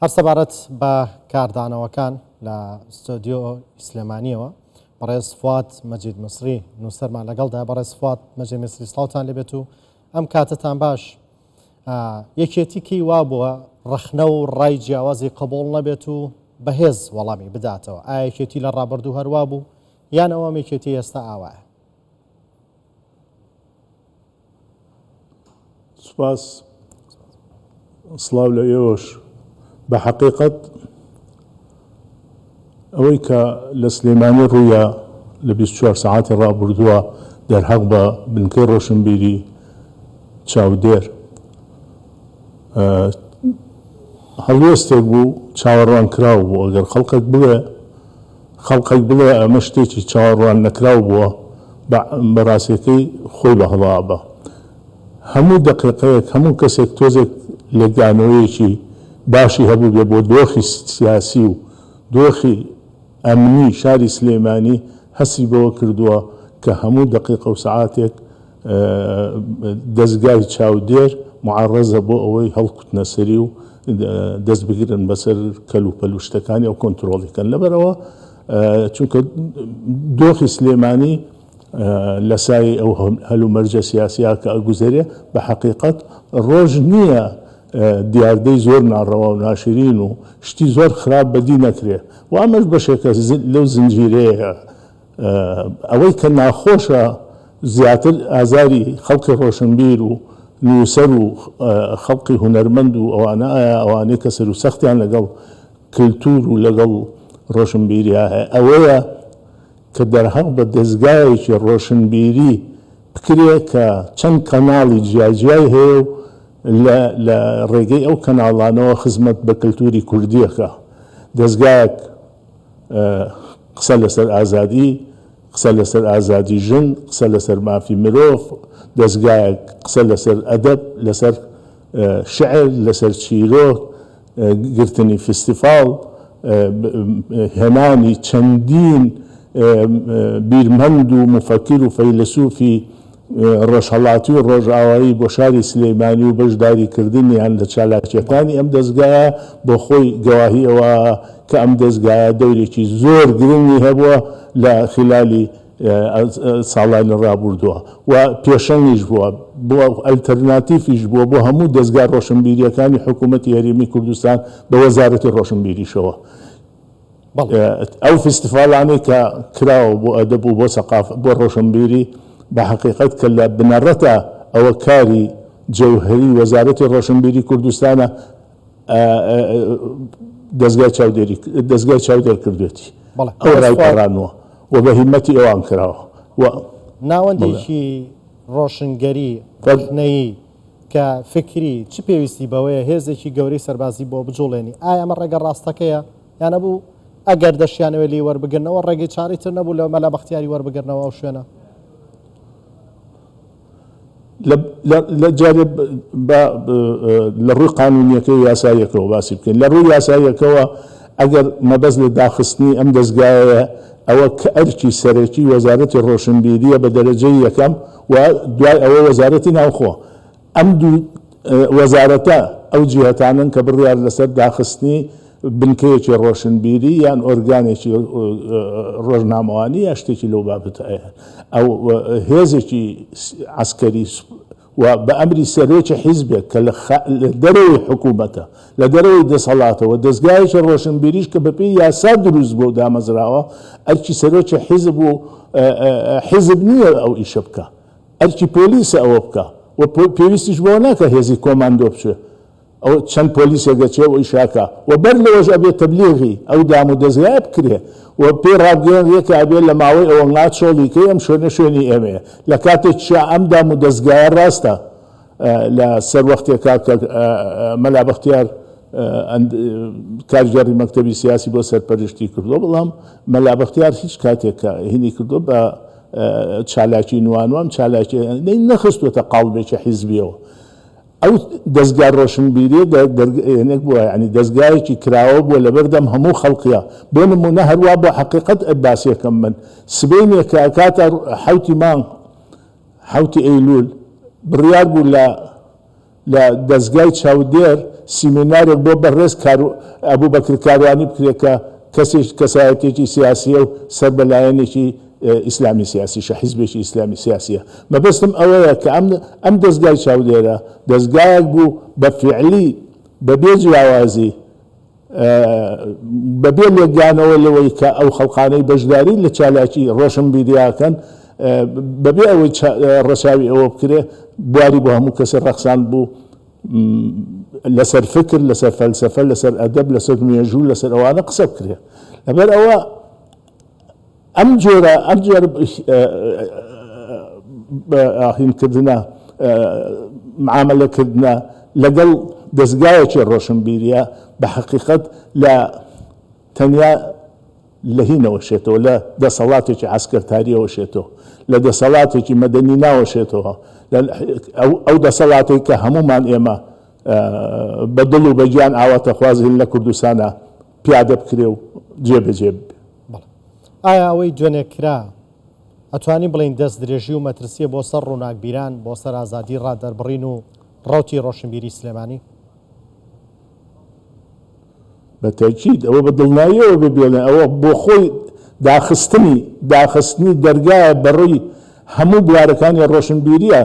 هەر سەبارەت بە کاردانەوەکان لە ستۆدیۆ سلێمانیەوە بەڕێز فواد مەجید مسری نووسەرمان لەگەڵدا. بەڕێز فواد مەجید مسری سڵاوتان لێبێت و ئەم کاتەتان باش. یەکێتی کەی وابووە ڕەخنە و ڕای جیاوازی قبوڵ نەبێت و بەهێز وەڵامی بداتەوە؟ ئایا یەکێتی لە ڕابردوو هەروا بوو یان ئەوەم یەکێتی ئێستا ئاوایە؟ سوپاس، سڵاو لە ئێوەش. بە حەقیقەت ئەوەی کە لە سلێمانی ڕوویا لە 24 سەعاتی ڕابردووە دەرهەق بە بنکەی ڕۆشنبیری چاودێر هەڵوێستێک بوو چاوەڕوانکراو بوو. ئەگەر خەڵکێک بڵێ خەڵقێک بڵێ ئەمە شتێکی چاوەڕوان نەکراو بووە، بە ڕاستیەکەی خۆی بە هەڵە ئەبا. هەموو دەقیقەیەک هەموو کەسێک تۆزێک لێکدانەوەیەکی باشی هەبووبێ بۆ دۆخی سیاسی و دۆخی ئەمنی شاری سلێمانی هەستی بەوە کردووە کە هەموو دەقیقە و سەعاتێک دەزگای چاودێر معەڕەزە بۆ ئەوەی هەڵکوتنە سەری و دەست بگرن بەسەر کەلوپەل و شتەکانی و کۆنترۆڵی کەن. لەبەرئەوە چونکە دۆخی سلێمانی لە سایەی ئەو هەلومەرجە سیاسیە کە ئەگوزەرێ بە حەقیقەت ڕۆژ نییە دیاردەی زۆر ناڕەوا و ناشرین و شتی زۆر خراپ بەدی نەکرێ و ئەمەش بەشێکە لەو زنجیرەیە. ئەوەی کە ناخۆشە زیاتر ئازاری خەڵکی ڕۆشنبیر و نووسەر و خەڵکی هونەرمەند و ئەوانە ئایا ئەوانەی کە سەروسەختیان لەگەڵ کلتور و لەگەڵ ڕۆشنبیریا هەیە ئەوەیە کە دەرهەق بە دەزگایەکی ڕۆشنبیری بکرێ کە چەند کەناڵی جیاجیای هەیە و لە لە ڕێگەی ئەو کەناڵانەوە خزمەت بە کلتوری کوردی ئەکا. دەزگایەک قسە لەسەر ئازادی، قسە لەسەر ئازادی ژن، قسە لەسەر مافی مرۆڤ، دەزگایەک قسە لەسەر ئەدەب، لەسەر شیعر، لەسەر چیرۆک، گرتنی فیستیفاڵ، هێنانی چەندین بیرمەند و موفەکیر و فەیلەسوفی ڕۆژهەڵاتی و ڕۆژئاوایی بۆ شاری سلێمانی و بەشداریکردنیان لە چالاکییەکانی ئەم دەزگایە بۆ خۆی گەواهی ئەوە کە ئەم دەزگایە دەورێکی زۆر گرنگی هەبووە لە خیلالی ساڵانی ڕابوردووە و پێشەنگیش بووە بۆ ئەلتەرناتیفیش بووە بۆ هەموو دەزگا ڕۆشنبیرییەکانی حکوومەتی هەرێمی کوردستان بە وەزارەتی ڕۆشنبیریشەوە. ئەو فیستیڤاڵانەی کە کراوە بۆ ئەدەب و بۆ سەقافە بۆ ڕۆشنبیری بە حەقیقەت کە لە بنەڕەتا ئەوە کاری جەوهەری وەزارەتی ڕۆشنبیری کوردستانە دەزگای چاودێری دەزگای چاودێر کردوێتی ئەو ڕایپەڕانوە و بە هیمەتی ئەوان کراوە و ناوەندێکی ڕۆشنگەری ڕەخنەیی کە فکری چ پێویستی بەوەیە هێزێکی گەورەی سەربازی بۆ بجوڵێنی؟ ئایا ئەمە ڕێگە ڕاستەکەیە؟ یان ئەبوو ئەگەر دەشیانەوێت لێی وەربگرنەوە ڕێگەی چارەی تر نەبوو لە مەلا بەختیاری وەربگرنەوە ئەو شوێنە؟ لە جارێ با لە ڕووی قانوونییەکەی و یاساییەکەوە باسی بکەین. لە ڕووی یاساییەکەوە ئەگەر مەبەست لە داخستنی ئەم دەزگایەیە ئەوە کە ئەرکی سەرەکی وەزارەتی ڕۆشنبیرییە بە دەرەجەی یەکەم و دوای ئەوە وەزارەتی ناوخۆ. ئەم دوو وەزارەتە ئەو جیهەتانەن کە بڕیار لەسەر داخستنی بنکەیەکی ڕۆشنبیری یان ئۆرگانێکی ڕۆژنامەوانی یا شتێکی لەو بابەتە ئەو هێزێکی عەسکەری و بە ئەمری سەرۆکی حیزبێک کە لە دەرەوەی حکوومەتە، لە دەرەوەی دەسەڵاتە و دەزگایەکی ڕۆشنبیریش کە بەپێی یاسا دروست بووە و دامەزراوە، ئەرکی سەرۆکی حیزب و حیزب نییە ئەو ئیشە بکا. ئەرکی پۆلیسە ئەوە بکا و پێویستیش بەوە ناکا هێزی کۆماندۆ بچێ. ئەو چەند پۆلیسێک ئەچێ و ئیش ئەکا و بەر لەوەش ئەبێ تەبلیغی ئەو دام و دەزگایە بکرێ و پێی ڕابگەیەنرێ کە ئەبێ لە ماوەی ئەوەنگا چۆڵی کەی ئەم شوێنە شوێنی ئێمەیە لە کاتێکیشا ئەم دام و دەزگایە ڕاستە لە سەر وەختێکا کە مەلا بەختیار کارگێڕی مەکتەبی سیاسی بۆ سەرپەرشتی کردووە بەڵام مەلا بەختیار هیچ کاتێک کە هینی کردووە بە چالاکی نوانوام چالاکی نەخستووەتە قاڵبێکی حیزبیەوە. ئەو دەزگا ڕۆشنبیریە دەرگەیەنێک بووە یانی دەزگایەکی کراوە بووە لەبەردەم هەموو خەڵکیا بۆ نموونە هەروا بۆ حەقیقەت باسیەکەم من سبەینێ کە ئەکاتە حەوتی مانگ حەوتی ئەیلوول بڕیار بوو لە لە دەزگای چاودێر سیمینارێک بۆ بەڕێز کارو ئەبوبەکر کاروانی بکرێ کە کەسێک کەسایەتیەکی سیاسیە و سەر بە لایەنێکی ئیسلامی سیاسیشە، حیزبێکی ئیسلامی سیاسیە. مەبەستم ئەوەیە کە ئەم ئەم دەزگای چاودێرە دەزگایەک بوو بە فیعلی بە بێ جیاوازی بە بێ لێکدانەوە لەوەی کە ئەو خەڵقانەی بەشداری لە چالاکی ڕۆشنبیریا کەن بە بێ ئەوەی ڕەچاوی ئەوە بکرێ بواری بۆ هەموو کەسێ ڕەخساند بوو لەسەر فکر، لەسەر فەلسەفە، لەسەر ئەدەب، لەسەر مێژوو، لەسەر ئەوانە قسە بکرێ. لەبەر ئەوە ئەم جۆرە ئەم جۆرە هینکردنە معامەلەکردنە لەگەڵ دەزگایەکی ڕۆشنبیریە بە حەقیقەت لە تەنیا لە هینەوە شێتەوە لە دەسەڵاتێکی عەسکەرتاریەوە شێتەوە لە دەسەڵاتێکی مەدەنی ناوەشێتەوە ئەو دەسەڵاتێک کە هەمومان ئێمە بە دڵ و بە گیان ئاواتەخوازین لە کوردستانە پیادە بکرێ و جێبەجێ ببێ. بەڵێ. ئایا ئەوەی دوێنێ کرا ئەتوانین بڵێین دەستدرێژی و مەترسییە بۆ سەر ڕووناکبیران، بۆ سەر ئازادیی ڕادەربڕین و ڕەوتی ڕۆشنبیری سلێمانی؟ بە تەئکید، ئەوە بە دڵناییەوە بێ بێڵێن ئەوە بۆ خۆی داخستنی داخستنی دەرگایە بە ڕووی هەموو بوارەکانی ڕۆشنبیرییە،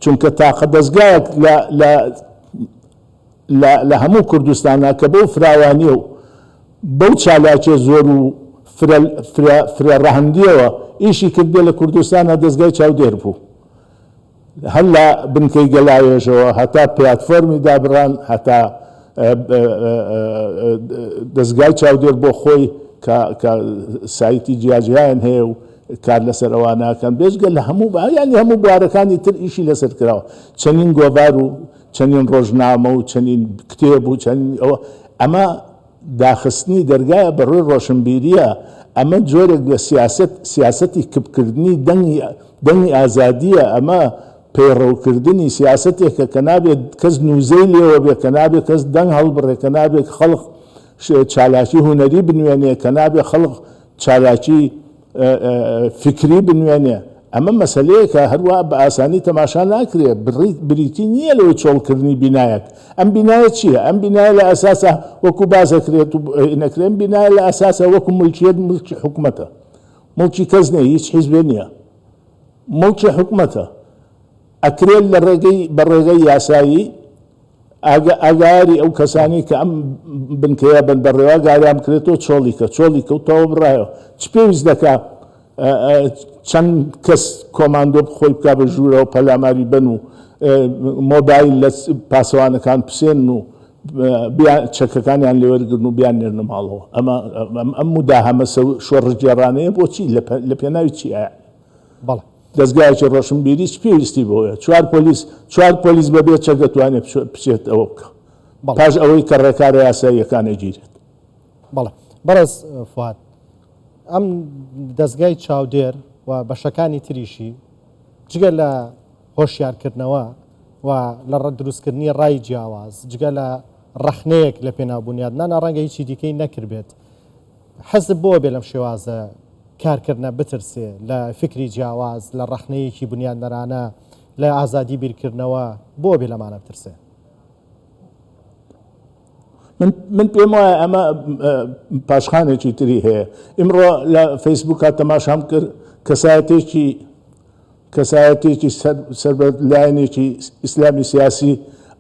چونکە تاقە دەزگایەک لە لە لە لە هەموو کوردستانا کە بەو فراوانیە و بەو چالاکیە زۆر و فرە فرە فرە ڕەهەندیەوە ئیشی کردبێ لە کوردستانا دەزگای چاودێر بوو هەر لە بنکەی گەلاوێژەوە هەتا پلاتفۆرمی دابڕان هەتا دەزگای چاودێر بۆ خۆی کە کە سایتی جیاجیایان هەیە و کار لەسەر ئەوانە ئەکەن بێجگە لە هەموو یانی هەموو بوارەکانی تر ئیشی لەسەر کراوە چەنین گۆڤار و چەنین ڕۆژنامە و چەنین کتێب و چەنین ئەوە، ئەمە داخستنی دەرگایە بە ڕووی ڕۆشنبیرییە، ئەمە جۆرێک لە سیاسەت، سیاسەتی کپکردنی دەنگی دەنگی ئازادییە، ئەمە پەیڕەوکردنی سیاسەتێکە کە نابێت کەس نووزەی لێوە بێ، کە نابێت کەس دەنگ هەڵبڕێ، کە نابێت خەڵک چالاکی هونەری بنوێنێ، کە نابێت خەڵک چالاکی فیکری بنوێنێ، ئەمە مەسەلەیەکە هەروا بە ئاسانی تەماشا ناکرێ، بریتی نییە لەوەی چۆڵکردنی بینایەک، ئەم بینایە چییە؟ ئەم بینایە لە ئەساسا وەکو باس ئەکرێت و نەکرێ، ئەم بینایە لە ئەساسا وەکو مولکیەت مولکی حکومەتە، موڵکی کەس نییە، هیچ حیزبێ نییە، موڵکی حکومەتە، ئەکرێت لە ڕێگەی بە ڕێگەی یاسایی ئاگایاری ئەو کەسانەی کە ئەم بنکەیە بن بەڕێوە گاریان بکرێتەوە چۆڵی کە چۆڵی کە و تەواو بڕایەوە چ پێویست دەکا چەند کەس کۆماندۆ خۆی بکا بە ژوورەوە پەلاماری بن و مۆبایل لە پاسەوانەکان پسێن و چەکەکانیان لێوەرگرن و بیان نێرنە ماڵەوە ئەمە ئەم مداهەمە شۆڕشگێڕانەیە بۆچی لە پێناوی چی ئایا بەڵێ. دەزگایەکی ڕۆشنبیری چ پێویستی بەوەیە چوار پۆلیس چوار پۆلیس بەبێ چەک دەتوانێت بچێت ئەوە بکە پاش ئەوەی کە ڕێکارە یاساییەکان ئەگیرێت. بەڵێ بەڕێز فواد ئەم دەزگای چاودێر و بەشەکانی تریشی جگە لە هۆشیارکردنەوە و لە دروستکردنی ڕای جیاواز جگە لە ڕەخنەیەک لە پێناو بونیادنانا ڕەنگە هیچی دیکەی نەکردبێت حزب بۆ بێ لەم شێوازە کارکردنە بترسێ لە فیکری جیاواز، لە ڕەخنەیەکی بنیادنەرانە، لە ئازادی بیرکردنەوە، بۆ بێ لەمانە بترسێ؟ من من پێم وایە ئەمە پاشخانێکی تری هەیە. ئیمڕۆ لە فەیسبووکا تەماشام کرد کەسایەتێکی کەسایەتێکی سەر سەر بە لایەنێکی ئیسلامی سیاسی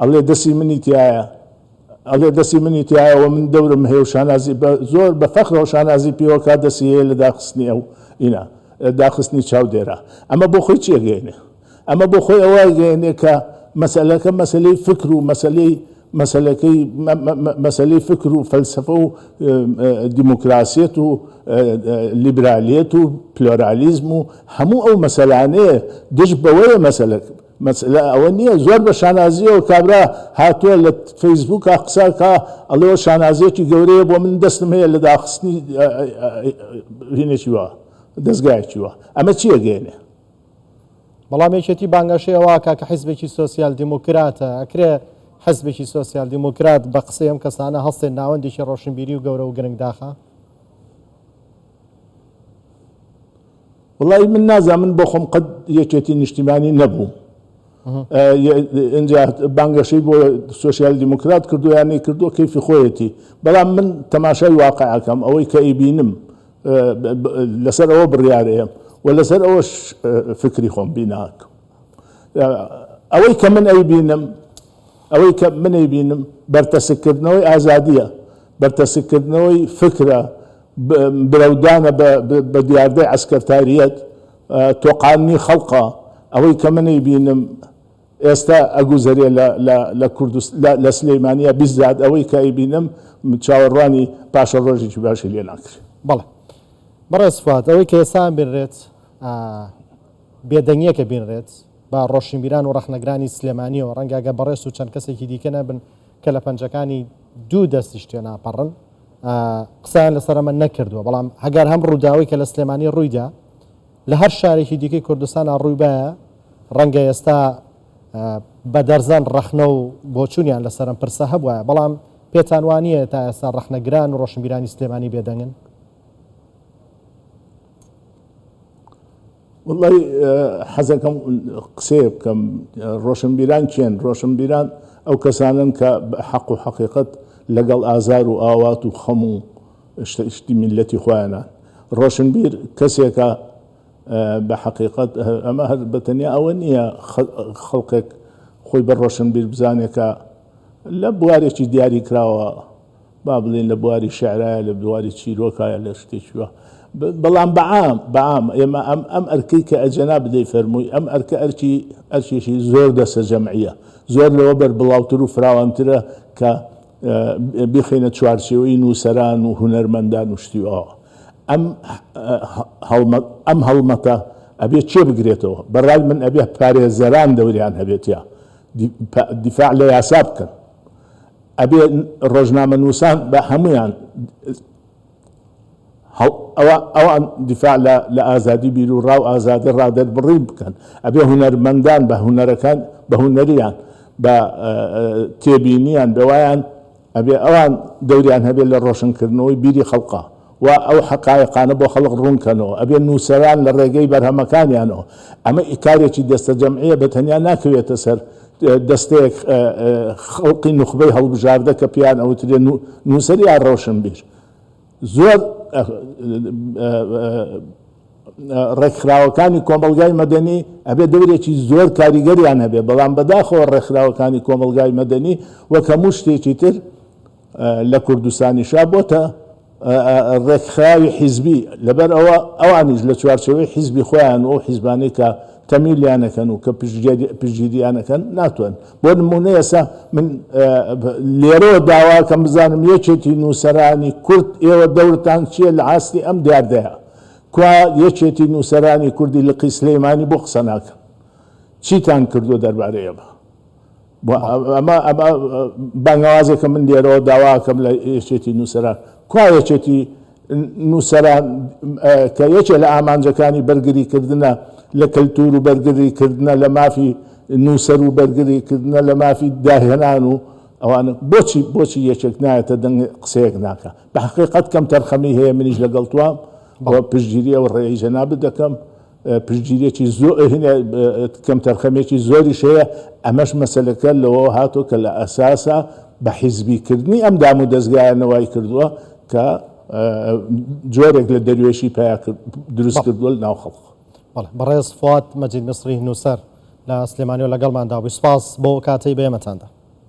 ئەڵێ دەستی منی تیایە. ئەڵێ دەستی منی تیایە و من دەورم هەیە و شانازی بە زۆر بە فەخرەوە شانازی پێوە کا دەستی هەیە لە داخستنی ئەو ئینا داخستنی چاودێرە ئەمە بۆ خۆی چی ئەگەیەنێ ئەمە بۆ خۆی ئەوە ئەگەیەنێ کە مەسەلەکە مەسەلەی فکر و مەسەلەی مەسەلەکەی مەسەلەی فکر و فەلسەفە و دیموکراسیەت و لیبرالیەت و پلۆرالیزم و هەموو ئەو مەسەلانەیە دژ بەوەیە مەسەلە مەسەلە ئەوە نیە زۆر بە شانازیەوە کابرا هاتووە لە فەیسبووکا قسە کا ئەڵێ ئەوە شانازیەکی گەورەیە بۆ من دەستم هەیە لە داخستنی هینێکی وا دەزگایەکی وا ئەمە چی ئەگەیەنێ؟ بەڵام یەکێتی بانگەشەی ئەوە ئەکا کە حیزبێکی سۆسیال دیموکراتە، ئەکرێ حزبێکی سۆسیال دیموکرات بە قسەی ئەم کەسانە هەڵسێت ناوەندێکی ڕۆشنبیری و گەورە و گرنگ داخا؟ وەڵایی من نازانم من بۆ خۆم قەت یەکێتی نیشتیمانی نەبووم. ئینجا بانگەشەی بۆ سۆسیال دیموکرات کردو یان نەیکردووە کەیفی خۆیەتی، بەڵام من تەماشای واقع ئەکەم، ئەوەی کە ئەیبینم لەسەر ئەوە بڕیار ئەیەم و لەسەر ئەوەش فکری خۆم بینا ئەکەم. ئەوەی کە من ئەیبینم، ئەوەی کە من ئەیبینم بەرتەسککردنەوەی ئازادییە، بەرتەسککردنەوەی فکرە، برەودانە بە دیاردەی عەسکەرتارییەت، تۆقاندنی خەڵقە، ئەوەی کە من ئەیبینم ئێستا ئەگوزەرێ لە لە لە کوردست لە لە سلەیمانیە بیزات ئەوەی کە ئەیبینم چاوەڕوانی پاشەڕۆژێکی باشی لێ ناکرێ. بەڵێ بەڕێز فواد ئەوەی کە ئێستا بینرێت بێدەنگیەکە بینرێت بە ڕۆشنبیران و ڕەخنەگرانی سلێمانیەوە ڕەنگە گەر بەڕێز و چەند کەسێکی دیکە نەبن کە لە پەنجەکانی دوو دەستیش تێناپەڕن قسەیان لەسەر ئەمە نەکردووە، بەڵام ئەگەر ئەم ڕووداوەی کە لە سلێمانی ڕوویدا لە هەر شارێکی دیکەی کوردستانا ڕوویبایە ڕەنگە ئێستا بە دەرزەن ڕەخنە و بۆچوونیان لەسەر ئەم پرسە هەبوایە، بەڵام پێتان وانییە تا ئێستا ڕەخنەگران و ڕۆشنبیرانی سلێمانی بێدەنگن؟ وەڵای حەزەکەم قسەیە بکەم ڕۆشنبیران کێن؟ ڕۆشنبیران ئەو کەسانەن کە حەق و حەقیقەت لەگەڵ ئازار و ئاوات و خەم و شتی میللەتی خۆیانان. ڕۆشنبیر کەسێکە بە حەقیقەت ئەمە هەر بە تەنیا ئەوە نییە خەڵکێک خۆی بە ڕۆشنبیر بزانێت کە لە بوارێکی دیاریکراوە با بڵێین لە بواری شیعرایە، لە بواری چیرۆکایە، لە شتێکی وا. بەڵام بە عام، بە عام ئێمە ئەم ئەم ئەرکەی کە جەنابت دەیفەرمووی، ئەم ئەرکە ئەرکی ئەرکێکی زۆر دەستەجەمعییە. زۆر لەوە بەربڵاوتر و فراوانترە کە بیخەینە چوارچێوەی نووسەران و هونەرمەندان و شتی واوە. ئەم هەڵمەت ئەم هەڵمەتە ئەبێ کێ بگرێتەوە؟ بە ڕای من ئەبێ پارێزەران دەوریان هەبێت یا دیفاع لە یاسا بکەن. ئەبێ ڕۆژنامەنووسان بە هەموویان ئەوان دیفاع لە ئازادی بیروڕا و ئازادی ڕادەربڕین بکەن. ئەبێ هونەرمەندان بە هونەرەکان بە هونەریان بە تێبینیان بە وایان ئەبێ ئەوان دەوریان هەبێ لە ڕۆشنکردنەوەی بیری خەڵقا و ئەو حەقایقانە بۆ خەڵک ڕوون کەنەوە. ئەبێ نووسەران لە ڕێگەی بەرهەمەکانیانەوە. ئەمە کارێکی دەستەجەمعییە بە تەنیا ناکەوێتە سەر دەستەیەک خەڵقی نوخبەی هەڵبژاردە کە پێیان ئەوترێ نووسەر یا ڕۆشنبیر. زۆر ڕێکخراوەکانی کۆمەڵگای مەدەنی ئەبێ دەورێکی زۆر کاریگەریان هەبێ، بەڵام بەداخەوە ڕێکخراوەکانی کۆمەڵگای مەدەنی وەک هەموو شتێکی تر لە کوردستانیشا بۆتە ڕێکخراوی حیزبی، لەبەر ئەوە ئەوانیش لە چوارچێوەی حیزبی خۆیان و ئەو حیزبانەی کە تەمیلیان ئەکەن و کە پشتگیریان ئەکەن ناتوانن. بۆ نموونە ئێستا من لێرەوە داواکەم بزانم یەکێتی نووسەرانی کورد ئێوە دەورتان چییە لە ئاستی ئەم دیاردەیە؟ کوا یەکێتی نووسەرانی کوردی لقی سلێمانی بۆ قسە ناکەن؟ چیتان کردووە دەربارەی ئەمە؟ ئەمە ئەمە بانگەوازێکە من لێرەوە داواکەم لە یەکێتی نووسەران کوا یەکێتی نووسەران کە یەکێ لە ئامانجەکانی بەرگری کردنە لە کەلتور و بەرگری کردنە لە مافی نووسەر و بەرگری کردنە لە مافی داهێنان و ئەوانە بۆچی بۆچی یەکێک نایەتە دەنگ قسەیەک ناکە بە حقیقەت کەم تەرخەمی هەیە منیش لەگەڵ توام و پشتگیری ئەو ڕێی جەنابت دەکەم پشتگیریەکی زۆ هینە کەمتەرخەمیەکی زۆریش هەیە، ئەمەش مەسەلەکە لەوەوە هاتووە کە لە ئەساسا بە حیزبی کردنی ئەم دام و دەزگایانە وای کردووە کە جۆرێک لە دەروێشی پیا دروست کردووە لە ناو خەڵک. بەڵێ بەڕێز فواد مەجید میسری نووسەر لە سلێمانیەوە لەگەڵماندا بووی، سوپاس بۆ ئەو کاتەی بە ئێمەتان دا.